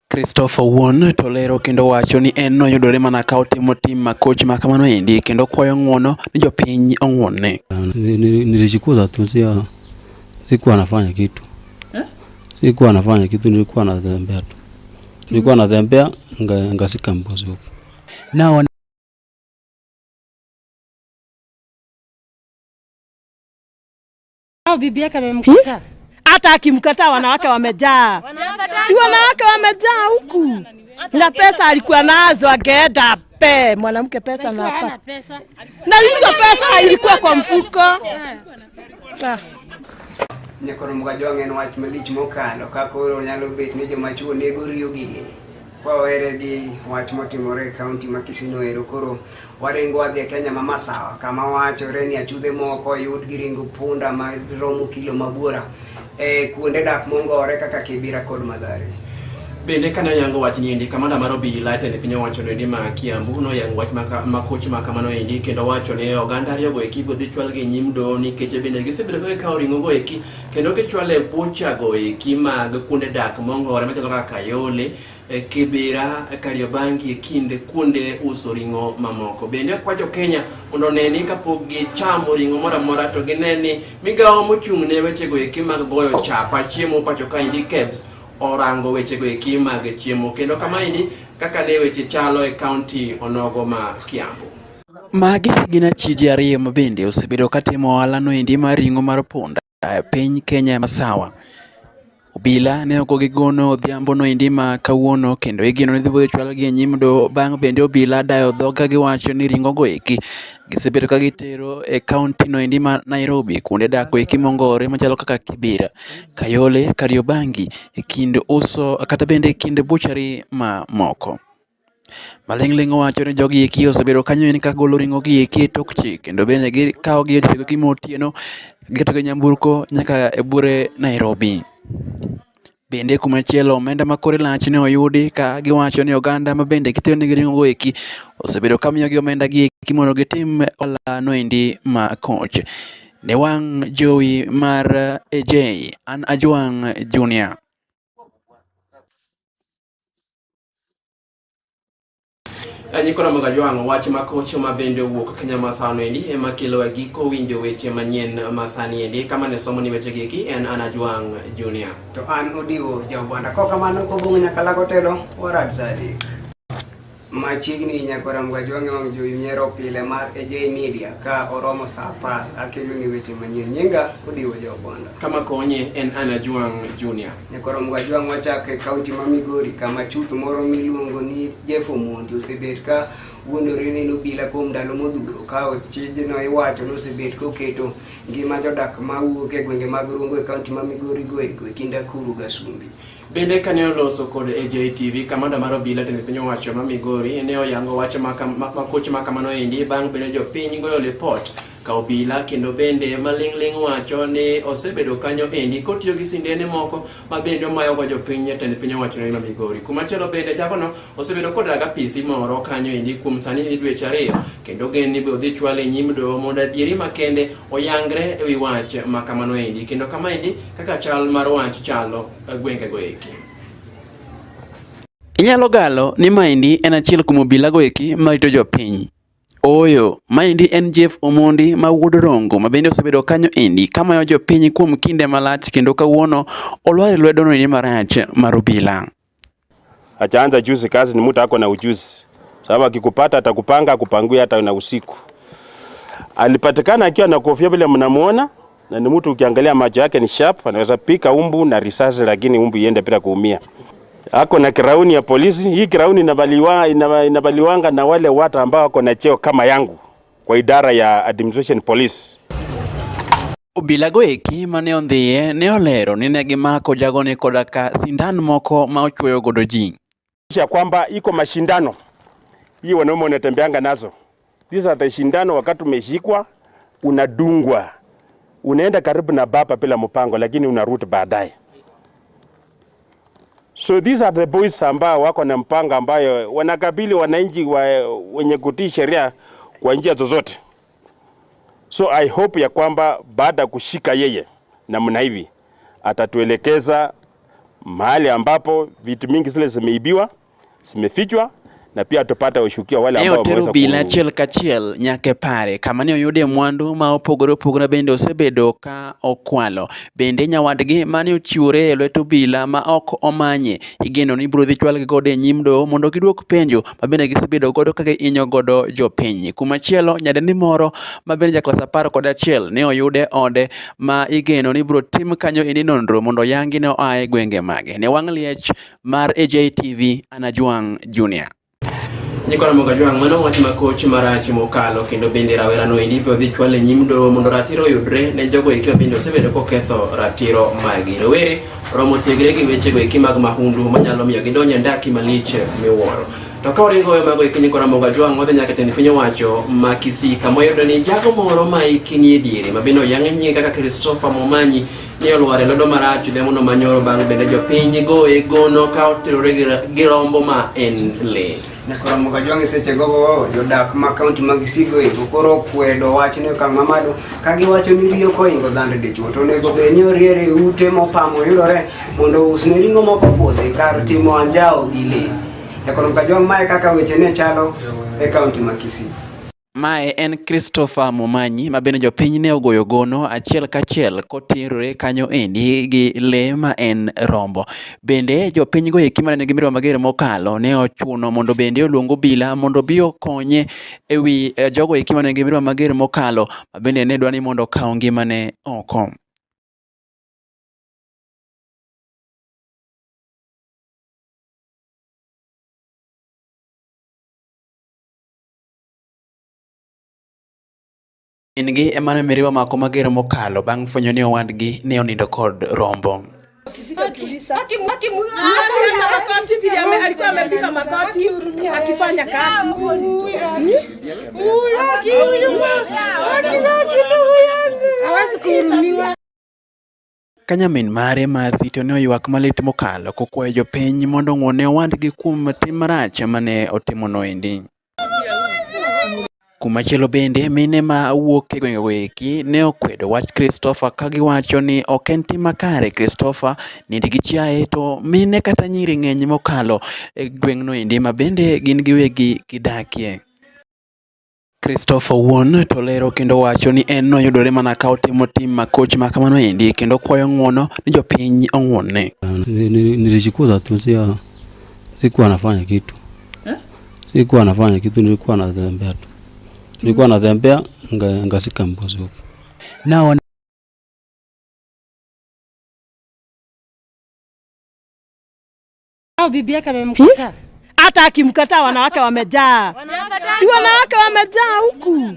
Christopher wuon to lero kendo wacho ni en noyudore mana ka otimo tim makoch ma kamano endi kendo kwayo ng'uono ni jopiny ong'uonne. Nilijikuta tu sikuwa nafanya kitu. Sikuwa nafanya kitu, nilikuwa natembea tu. Nilikuwa natembea nikashika mbuzi huko. Nao Au bibi yake amemkataa. Hata akimkataa wanawake wamejaa. Si wanawake wamejaa huku. Na pesa alikuwa nazo angeenda pe mwanamke pesa na hapa. Na hizo pesa ilikuwa kwa mfuko. Nyakoro Mugajwang' en wach malich mokalo ka koro nyalo bet ni joma chuo nego riyo gi lee. Kwawere gi wach motimore e kaunti ma Kisii ero koro waringo wadhi e Kenya ma Masawa kama wachore ni achudhe moko oyud gi ringo punda ma romo kilo mabuora e kuonde dak mongore kaka Kibera kod Mathare. Bende kane oyango wach niendi, kamanda mar obila e tend piny owacho noendi ma Kiambu noyango wach makoch ma kamano endi kendo wacho ni oganda ariyogo eki ibiro dhi chwalgi e nyim doho nikech bende gisebedo ka gikawo ring'o go eki kendo gichwalo e bucha go eki mag kuonde dak mongore machalo kaka Kayole, Kibera, Kariobangi e kind kuonde uso ring'o mamoko. Bende okwa jo Kenya mondo one ni kapok gichamo ring'o moro amora to gine ni migawo mochung' ne wechego eki mag goyo chapa chiemo pacho kaendi KEBS orango wechego eki mag chiemo kendo kamaendi kaka ne weche chalo e kaunti onogo ma Kiambu. Magi gin achije ariyo ma bende osebedo katimo ohala no endi mar ring'o mar punda e piny Kenya masawa. Obila ne ogo gi gono odhiambo no endi ma kawuono kendo igeno ni idhi chwalgi e nyim doho bang' bende obila dayo dhog ka giwacho ni ring'o go eki gisebedo ka gitero e kaunti no endi ma Nairobi kuonde dak go eki mongore machalo kaka Kibera, Kayole, Kariobangi e kind uso kata bende e kind buchari ma moko. Maling'ling' owacho ni jogi eki osebedo kanyo en ka golo ring'o gi eki e tok chik kendo bende gikawo gi e gi otieno giketo gi nyamburko nyaka e buore Nairobi. Bende kumachielo omenda ma kore lach ne oyudi ka giwacho ni oganda ma bende gitero negi ring'o go eki osebedo ka miyogi omenda gi eki mondo gitim ohala no endi ma koch. Ne wang' jowi mar AJ, an Ajwang' Junior. Nyikora mag Ajwang' wach ma kocho ma bende owuok Kenya masano endi ema kelo e giko winjo weche manyien ma sani endi kama ne somo ni weche gi en an Ajwang' Junior. To an Odiwo Jaubanda. Kokamano kobong' nyaka lago telo warad Sadik. Machiegni nyakora Mgajwang' e wang' jowi nyiero pile mar AJ Media ka oromo saa 10 akelo ni weche manyien. Nyinga Odiwo Jaubanda. Kama konye en an Ajwang' Junior. Nyakora Mgajwang' wachako e kaunti ma Migori kama chuth moro miluongo ni Jeff Omondi osebet ka wuondore ni obila kuom ndalo modhuro ka ochijno iwacho ni osebet koketo ngima jodak mawuok e gwenge mag Rongo e kaunti ma Migori go eko e kind Akuru Gasumbi. Bende kane oloso kod AJTV, kamanda mar obila tend piny owacho ma Migori ne oyango wach makoch ma kamano endi bang' bende jopiny goyo lipot ka obila kendo bende maling'ling' wacho ni osebedo kanyo endi kotiyo gi sindene moko ma bende omayogo jopiny e tend piny owacho ma Migori. Kumachielo bende jagono osebedo kodak apisi moro kanyo endi kuom sani ni dweche ariyo kendo gen ni be odhi chwale e nyim doho mondo adieri makende oyangre e wi wach ma kamano endi kendo kama endi kaka chal mar wach chalo e gwengego eki. Inyalo galo ni maendi en achiel kuom obilago eki marito jopiny. Ooyo, maendi en Jeff Omondi ma wuod Rongo ma bende osebedo kanyo endi kamayo jopiny kuom kinde malach kendo kawuono olwar e lwedo no marach mar obila. Achaanza juzi kazi ni mtu ako na ujuzi. Sababu akikupata atakupanga akupangue hata na usiku. Alipatikana akiwa na kofia vile mnamuona na ni mtu ukiangalia macho yake ni sharp, anaweza pika umbu na risasi lakini umbu iende bila kuumia. Ako na kirauni ya polisi. Hii kirauni inavaliwanga na wale watu ambao wako na cheo kama yangu kwa idara ya administration police. Obilago eki mane ondhiye ne olero ni ne gimako jagoni koda ka sindan moko ma ochwoyo godo ji. Ya kwamba iko mashindano hii wanaume wanatembeanga nazo. These are the shindano, wakati umeshikwa unadungwa, unaenda karibu na baba bila mpango, lakini unarudi baadaye. So these are the boys ambao wako na mpango ambayo wanakabili wananchi wenye kutii sheria kwa njia zozote. So I hope ya kwamba baada kushika yeye namna hivi atatuelekeza mahali ambapo vitu mingi zile zimeibiwa, zimefichwa na pia tupate ushukia wale Ne ambao oter wameweza obila achiel kachiel nyaka e pare kama ne oyude mwandu ma opogore opogore bende osebedo ka okwalo. Bende nyawadgi mane ochiwore e lwet obila ma ok omanye igeno ni ibiro dhi chwalgi godo e nyim doho mondo giduok penjo ma bende gisebedo godo ka gihinyo godo jopiny. Kumachielo nyadendi moro ma bende ja klas 11 ne oyud e ode ma igeno ni ibiro tim kanyo endi nonro mondo oyangi ne oa e gwenge mage. Ne wang' liech mar AJTV an Ajwang' Junior. Nyikora mogo Ajwang' mano wach ma koch marach mokalo kendo bende rawerano endi be odhi chwale nyim doho mondo ratiro oyudre ne jogo eki ma bende osebedo koketho ratiro margi. Rowere oromo thiegre gi wechego eki mag mahundu manyalo miyo gidonj e ndaki malich miwuoro. To ka waringo weyo mago eki nyikora mogo Ajwang' wadhi nyaka tend piny owacho ma Kisii kama wayudo ni jago moro ma hike nie diere ma bende oyang nyinge kaka Christopher Momanyi ne olwar e lwedo marach odhiambono manyoro bang' bende jopiny goye gono ka oterore gi rombo ma en lee. Nyakora Mugajwang' e seche gogo jodak ma kaunti mag Sigo eko koro okwedo wachno e okang' mamalo ka giwacho ni riyo kohingo dhand dichwo to onego bed ni oriere e ute mopamo yudore mondo ousne ring'o moko puodhi kar timo anjawo gi lee. Nyakora Mugajwang' mae kaka weche ne chalo e kaunti ma Kisii. Mae en Christopher Momanyi ma bende jopiny ne ogoyo gono achiel kachiel koterore kanyo endi gi lee ma en rombo. Bende jopiny go eki mane nigi mirima mager mokalo ne ochuno mondo bende oluong obila mondo obi okonye e wi jogo eki mane nigi mirima mager mokalo ma bende ne dwa ni mondo okaw ngimane oko. Min gi ema ne mirima omako mager mokalo bang' fwenyo ni owadgi ne onindo kod rombo. Ka nyamin mare Mercy to ne oywak malit mokalo kokwayo jopiny mondo ong'won ne owadgi kuom tim marach mane otimono endi. Kumachielo bende, mine ma wuok e gwengego eki ne okwedo wach Christopher ka giwacho ni ok en tim makare Christopher nind gi chiaye to mine kata nyiri ng'eny mokalo e gweng'no endi ma bende gin giwegi gidakie. Christopher wuon to lero kendo wacho ni en noyudore mana ka otimo tim makoch ma kamano endi kendo kwayo ng'uono ni jopiny ong'uonne. Nilijikuta tu sio, sikuwa nafanya kitu eh? Sikuwa nafanya kitu, nilikuwa natembea tu, nilikuwa natembea ngasika mbuzi huko nao Au bibi yake amemkataa. Hata akimkataa wanawake wamejaa, si wanawake wamejaa huku,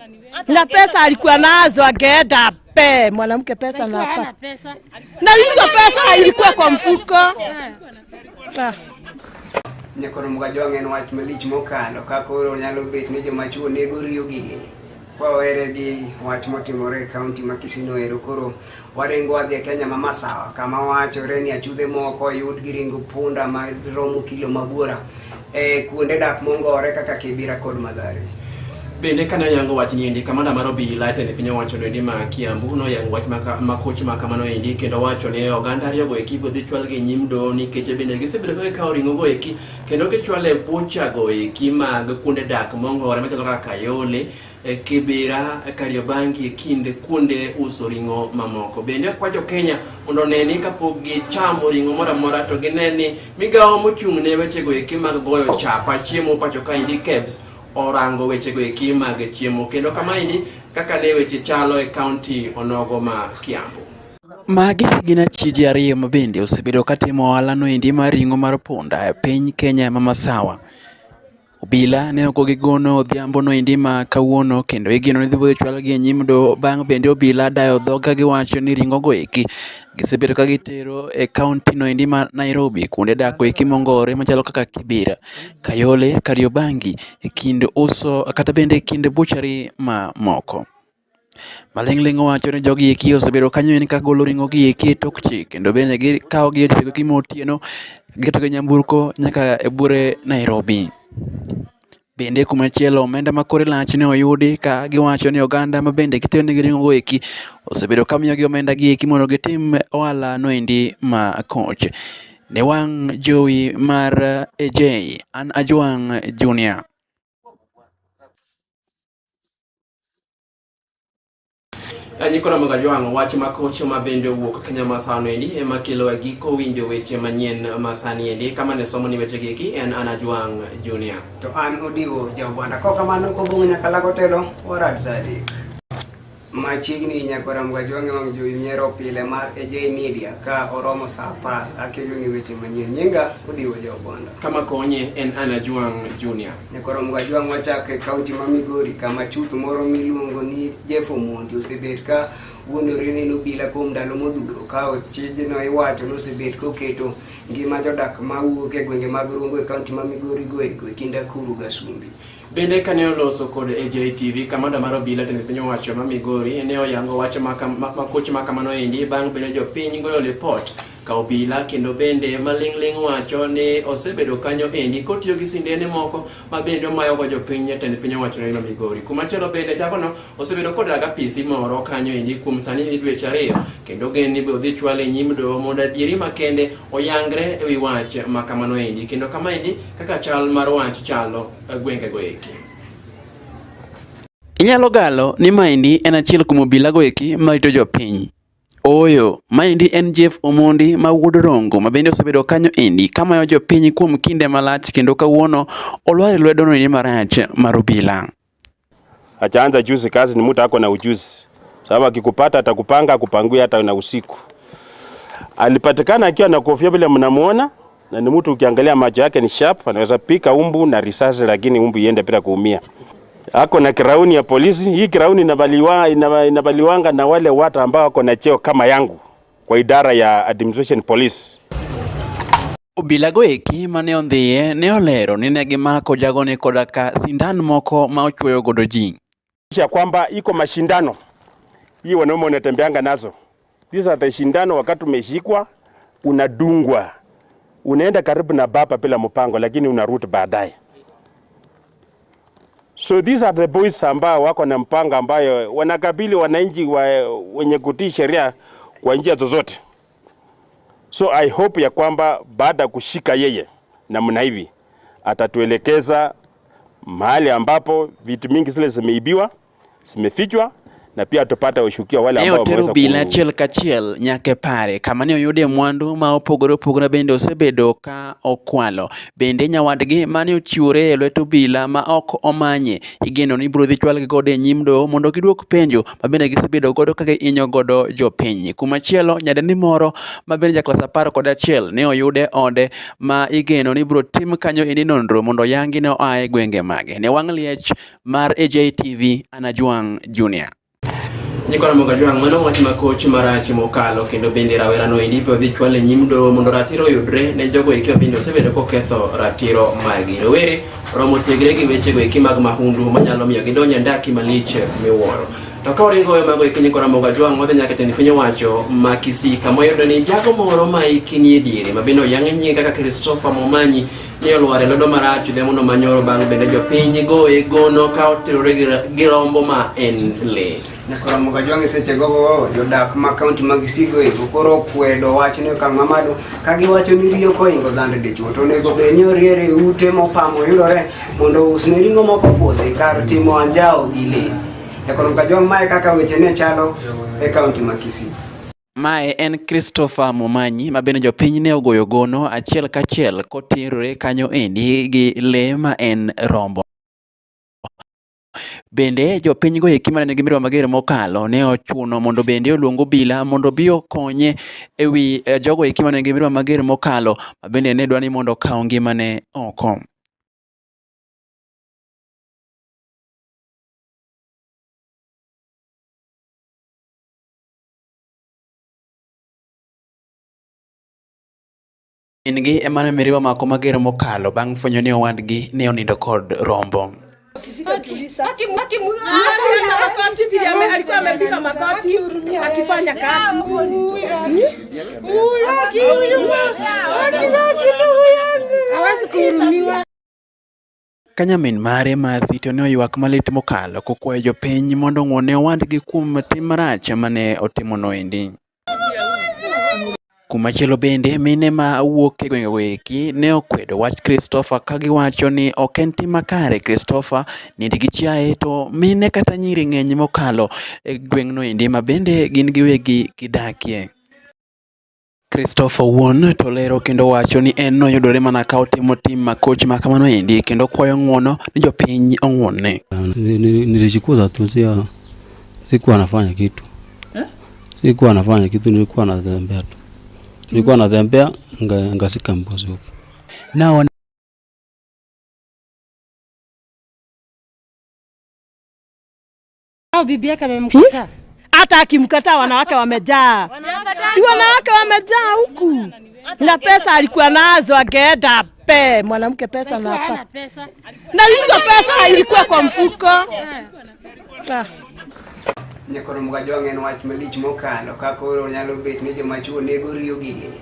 na pesa alikuwa nazo angeenda pe mwanamke pesa na Hana pesa. na hizo pesa ilikuwa kwa mfuko. Ah. Nyakono Mgajwang' en wach malich mokalo ka koro nyalo bet ni joma chuo nego riyo gi lee. Kwawere gi wach motimore e kaunti ma Kisii ero koro waringo wadhi e Kenya ma Masawa kama wachore ni achudhe moko oyud gi ringo punda ma romo kilo mabuora e kuonde dak mongore kaka Kibera kod Mathare. Bende kane oyango wach ni endi, kamanda mar obila tend piny owacho no endi ma Kiambu noyango wach makoch ma kamano endi kendo wacho ni oganda ariyogo eki ibiro dhi chwalgi e nyim doho nikech bende gisebedo ka gikawo ring'o go eki kendo gichwalo e bucha go eki mag kuonde dak mongore machalo kaka Kayole, Kibera, Kariobangi e kind kuonde uso ring'o mamoko. Bende okwa jo Kenya mondo one ni kapok gichamo ring'o moro amora to gine ni migawo mochung' ne wechego eki mag goyo chapa chiemo pacho kaendi KEBS orango wechego eki mag chiemo kendo kamaendi kaka ne weche chalo e kaunti onogo ma Kiambu. Magi gin achije ariyo ma bende osebedo katimo ohala no endi mar ring'o mar punda e piny Kenya ma Masawa. Obila ne ogo gi gono odhiambo no endi ma kawuono kendo igeno ni dhi chwalgi e nyim doho bang' bende obila dayo dhog ka giwacho ni ring'o go eki gisebedo ka gitero e kaunti no endi ma Nairobi kuonde dak go eki mongore machalo kaka Kibera, Kayole, Kariobangi e kind uso kata bende e kind buchari ma moko. Maling'ling' owacho ni jogi eki osebedo kanyo en ka golo ring'o gi eki e tok chik kendo bende gikawo gi e gi otieno giketo gi nyamburko nyaka e buore Nairobi. Bende kumachielo omenda ma kore lach ne oyudi ka giwacho ni oganda ma bende gitero negi ring'o go eki osebedo ka miyogi omenda gi eki mondo gitim ohala no endi ma koch. Ne wang' jowi mar AJ, an Ajwang' Junior. Nyikora mag Ajwang' wach ma kocho ma bende owuok Kenya ma sano endi ema kelo e giko winjo weche manyien ma sani endi kama ne somo ni weche gi eki en an Ajwang' Junior. To an Odiwo Jaubanda. Kokamano kobong'o nyaka lago telo warad sa adek. Machiegni nyakwara Mgajwang' e wang' jowi nyiero pile mar AJ Media ka oromo sa 10 akelo ni weche manyien. Nyinga Odiwo Jaubanda. Kama konye en an Ajwang' Junior. Nyakwara Mgajwang' wachako e kaunti ma Migori kama chuth moro miluongo ni Jeff Omondi osebet ka wuondore ni obila kuom ndalo modhuro ka ochijno iwacho ni osebet koketo ngima jodak mawuok e gwenge mag Rongo e kaunti ma Migori go eko e kind Akuru gi Asumbi. Bende kane oloso kod AJ TV, kamanda mar obila tend piny owacho ma Migori ne oyango wach makoch ma kamano endi bang' bedo jopiny goyo lipot ka obila kendo bende maling'ling' wacho ni osebedo kanyo endi kotiyo gi sindene moko ma bende omayogo jopiny e tend piny owacho ma Migori. Kumachielo bende jagono osebedo kodag apisi moro kanyo endi kuom sani ni dweche ariyo kendo gen ni be odhi chwale e nyim doho mondo adieri makende oyangre e wi wach ma kamano endi kendo kama endi kaka chal mar wach chalo e gwengego eki. Inyalo galo ni maendi en achiel kuom obilago eki marito jopiny. Ooyo, maendi en Jeff Omondi ma wuod Rongo ma bende osebedo kanyo endi kamayo jopiny kuom kinde malach kendo kawuono olwar e lwedono endi marach mar obila. Achaanza juzi kazi, ni mtu ako na ujuzi, sababu akikupata atakupanga akupangue hata na usiku. Alipatikana akiwa na kofia vile mnamuona, na ni mtu ukiangalia macho yake ni sharp, anaweza pika umbu na risasi, lakini umbu iende bila kuumia. Ako na kirauni ya polisi. Hii kirauni inavaliwanga na wale watu ambao wako na cheo kama yangu kwa idara ya administration police. Obilago eki mane ondhiye ne olero ni ne gimako jagoni koda ka sindan moko ma ochwoyo godo ji. Ya kwamba iko mashindano hii wanaume wanatembeanga nazo. These are the shindano, wakati umeshikwa unadungwa, unaenda karibu na baba bila mpango, lakini unarudi baadaye. So these are the boys ambao wako na mpango ambayo wanakabili wananchi wenye kutii sheria kwa njia zozote. So I hope ya kwamba baada ya kushika yeye namna hivi atatuelekeza mahali ambapo vitu mingi zile zimeibiwa, zimefichwa na pia tupate washukiwa wale Ne ambao otero wameweza obila achiel kachiel nyaka e pare kama ne oyude mwandu ma opogore opogore bende osebedo ka okwalo. Bende nyawadgi mane ochiwore e lwet obila ma ok omanye igeno ni ibiro dhi chwalgi godo e nyim doho mondo giduok penjo ma bende gisebedo godo ka gihinyo godo jopiny. Kumachielo nyadendi moro ma bende ja klas 11 ne oyude ode ma igeno ni ibiro tim kanyo endi nonro mondo oyangi ni oa e gwenge mage. Ne wang' liech mar AJTV an Ajwang' Junior. Nyikwa Ramogi Ajwang', mano wach makoch marach mokalo kendo bende rawerano endi be odhi chwal e nyim doho mondo ratiro oyudre ne jogo eki ma bende osebedo koketho ratiro margi. Rowere oromo thegre gi wechego eki mag mahundu manyalo miyo gidonj e ndaki malich miwuoro. To ka waringo weyo mago eki nyikwa Ramogi Ajwang' wadhi nyaka e tend piny owacho ma Kisii kama wayudo ni jago moro ma hike nie diere ma bende oyang nyinge kaka Christopher Momanyi ne olwar e lwedo marach odhiambono manyoro bang' bende jopiny goye gono ka oterore gi rombo ma en lee. Nyakoro Mugajwang' e seche gogo jodak ma kaunti mag Sigo eko koro okwedo wachno e okang' mamalo ka giwacho ni riyo kohingo dhand dichwo to onego bed ni oriere e ute mopamo yudore mondo ousne ring'o moko puodhi kar timo anjawo gi lee. Nyakoro Mugajwang' mae kaka weche ne chalo e kaunti ma Kisii. Mae en Christopher Momanyi ma bende jopiny ne ogoyo gono achiel kachiel koterore kanyo endi gi lee ma en rombo. Bende jopiny go eki mane nigi mirima mager mokalo ne ochuno mondo bende oluong obila mondo obi okonye ewi jogo eki mane nigi mirima mager mokalo ma bende ne dwa ni mondo okaw ngimane oko. Min gi ema ne mirima omako mager mokalo bang' fwenyo ni owadgi ne onindo kod rombo. Alikuwa amepiga makoti akifanya kazi. Hawezi kuhurumiwa. Ka nyamin mare Mercy to ne oywak malit mokalo kokwayo jopiny mondo ong'won ne owadgi kuom tim marach mane otimono endi. Kumachielo bende mine ma wuok e gwengego eki ne okwedo wach Christopher ka giwacho ni ok en tim makare Christopher nind gi chiaye to mine kata nyiri ng'eny mokalo e gweng'no endi ma bende gin giwegi gidakie. Christopher wuon to lero kendo wacho ni en noyudore mana ka otimo tim makoch ma kamano endi kendo kwayo ng'uono ni jopiny ong'uonne. Nilijikuta tu sikuwa nafanya kitu. Sikuwa nafanya kitu, nilikuwa natembea tu. Nilikuwa natembea ngasika mbuzi huko. Nao Au bibi yake amemkataa. Hata akimkataa wanawake wamejaa. Si wanawake wamejaa huku. Na pesa alikuwa nazo angeenda pe mwanamke pesa na Hana pesa. Na hizo pesa ilikuwa kwa mfuko. Nyakoro Mugajwang' en wach malich mokalo ka koro nyalo bet ni joma chuo nego riyo gi lee.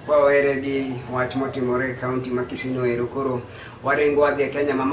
Kwa were gi wach motimore e kaunti ma Kisii no ero koro waringo wadhi e Kenya ma